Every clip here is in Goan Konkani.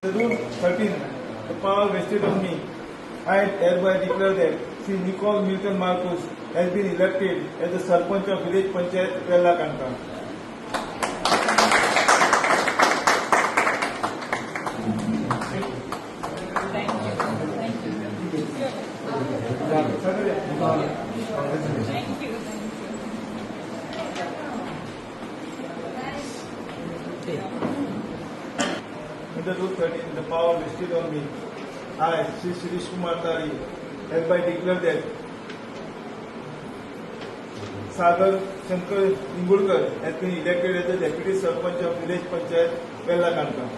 Rule 13, the power vested on me, I hereby declare that Sri Nicole Milton Marcus has been elected as the Sarpanch of Village Panchayat Vella Kanta. Thank you. Thank you, sir. Thank you. Thank you. Under Rule 13, the power vested on me, I, Sri Shirish Kumar Tari, hereby declare that Sagar Shankar Ningulkar has been elected as the Deputy Sarpanch of Village Panchayat Vella Kanta.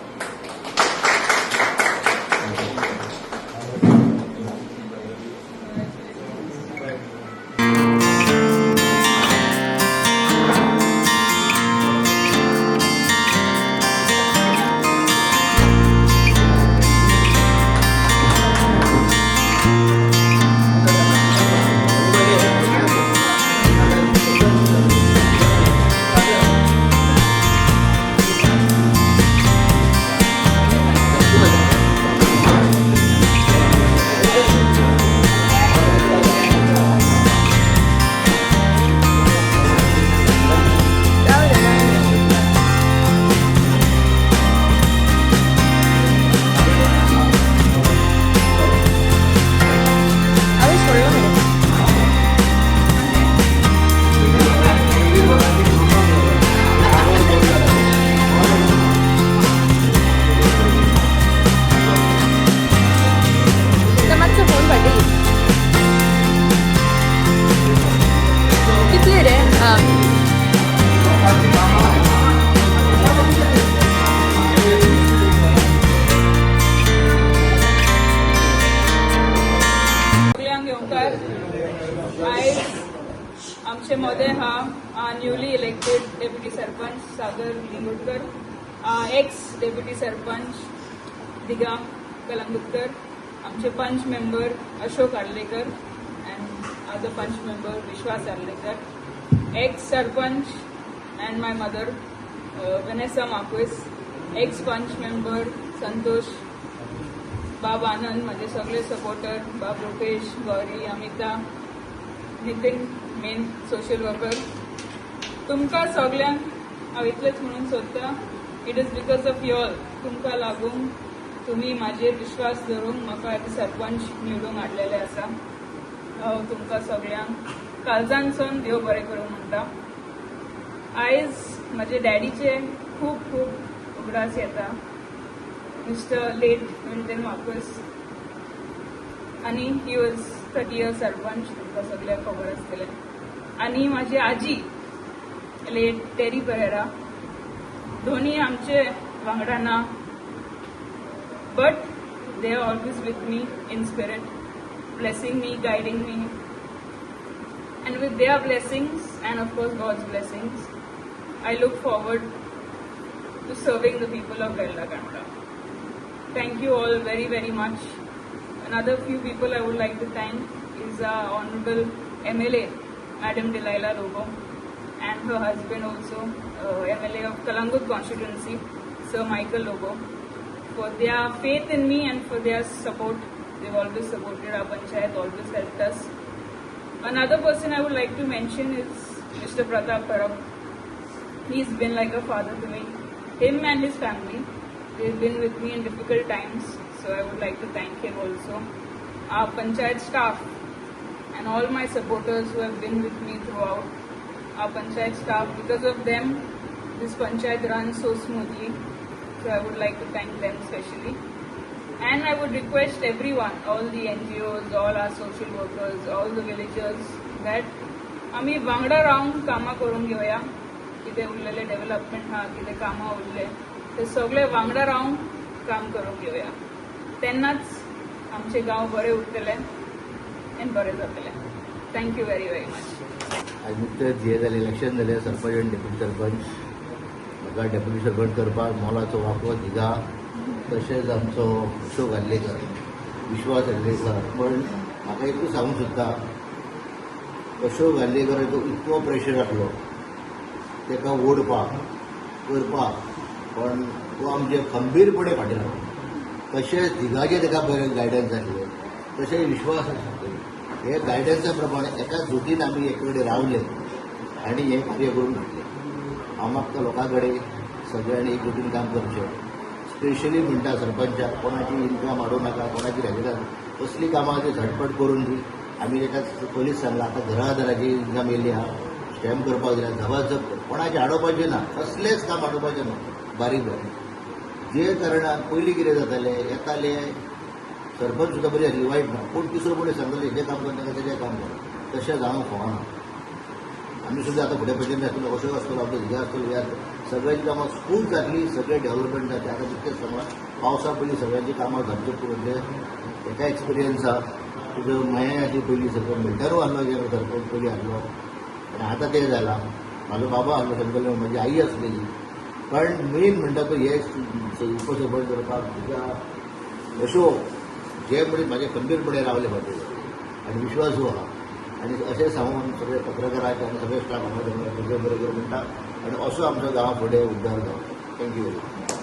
हांवें सोडलो मरे. ते मातसो फोन फाटी. कितली रे? आं. सगल्यांक येवकार. आयज आमचे मदें आहा newly elected deputy sarpanch Sagar Ningudkar, ex deputy sarpanch Diga Kalangutkar, आमचे पंच member Ashok Arlekar and other panch member Vishwas Arlekar, ex sarpanch and my mother Vanessa Marquez, ex panch member Santosh बाब आनंद, म्हजे सगळे सपोर्टर बाब Rupesh, Gauri, Amita, Nitin, main social worker. तुमकां सगल्यांक हांव इतलेंच म्हणून सोदतां, it is because of y'all. तुमकां लागून, तुमी म्हाजेर विश्वास दवरून म्हाका आतां सरपंच निवडून हाडलेले आसा. हांव तुमकां सगल्यांक काळजानसून देव बरें करूं म्हणटा. आयज म्हजे डॅडीचे खूब खूब उगडास येता, मिस्टर लेट मिल्टन मार्कस, आनी he was 30 years sarpanch, तुमकां सगळ्यांक खबर आसतलें. आनी माझी आजी लेट टेरी परेरा. दोन्ही आमचे वांगडा ना, but they are always with me in spirit, blessing me, guiding me, and with their blessings and, of course, God's blessings, I look forward to serving the people of Velha Kanta. Thank you all very, very much. Another few people I would like to thank is our Honorable MLA, Madam Delilah Lobo, and her husband also, MLA of Kalangut constituency, Sir Michael Lobo, for their faith in me and for their support. They've always supported our panchayat, always helped us. Another person I would like to mention is Mr. Pratap Parab. He's been like a father to me. Him and his family. They've been with me in difficult times, so I would like to thank him also. Our panchayat staff and all my supporters who have been with me throughout. Our panchayat staff, because of them, this panchayat runs so smoothly. So I would like to thank them specially. And I would request everyone, all the NGOs, all our social workers, all the villagers, that आमी वांगडा रावन कामां करून घेवया. कितें उरलेलें डेव्हलपमेंट आहा, कितें कामां उरले, ते सगळे वांगडा रावन काम करून घेवया. तेन्नाच आमचे गांव बरे उरतले आनी बरें जातलें. Thank you very, very much. आज नुकतेंच हे जालें, इलेक्शन जालें, सरपंच आनी डेप्युटी सरपंच. म्हाका डेप्युटी सरपंच करपाक मोलाचो वांटो दिगा, तशेंच आमचो अशोक आर्लेकर, विश्वास आर्लेकर. पण म्हाका एकूच सांगूंक सोदता, अशोक आर्लेकराचो इतको प्रेशर आसलो ताका ओडपाक करपाक, पण तो आमचे खंबीरपणे फाटीं रावलो. तशेंच दिगाचे ताका बरें गायडन्स आसलें, तशें विश्वास आसले. हे गायडन्सा प्रमाणे एका जोतीन आमी एक कडेन रावले आनी हें कार्य करून घडलें. हांव मागता लोकां कडेन सगळ्यांनी एकजुटीन काम करचें. स्पेशली म्हणटा सरपंचाक, कोणाची इन्कम हाडूं नाका, कोणाची रेगुलर कसली कामां ती झटपट करून दी. आमी ताका पयलींच सांगलां, आतां घरा घराची इन्कम येयल्ली आहा, स्टॅम्प करपाक जाय, झबाझब कोणाचें हाडोवपाचें ना, कसलेंच काम हाडोवपाचें ना. बारीक बारीक जे कारणान पयलीं कितें जातालें, येताले सरपंच सुद्दां बरी आसली, वायट ना, पूण तिसरो कोणी सांगताले हेजें काम कर ताका, तेजें काम कर. तशें जावंक फावना. आमी सुद्दां आतां फुडें प्रेसिडेंट आसतलो, अशोक आसतलो, आपलो हिगा आसतलो, हे आसतलो, सगळ्यांची कामां स्कूल जातली, सगळें डेव्हलपमेंट जातलें. आतां तितकेंच सांगलां, पावसा पयलीं सगळ्यांची कामां झपझप करून तेका एक्सपिरियन्स आहा. तुजो मया आसली पयलीं सरपंच मिल्टरू आहलो, जेन्ना सरपंच पयलीं आहलो आनी आतां तें जालां. म्हाजो बाबा आहलो सरपंच, म्हजी आई आसलेली. पण मेन म्हणटा तो हे उपसरपंच करपाक तुज्या अशोक जे म्हणजे म्हाजे खंबीरपणे रावले फाटीं आनी विश्वासू आहा. आनी अशें सांगून सगळे पत्रकारांचे आनी सगळे स्टाफ हांगा बरें बरें म्हणटा आनी असो आमचो गांव फुडें उद्धार जावं. Thank you very much.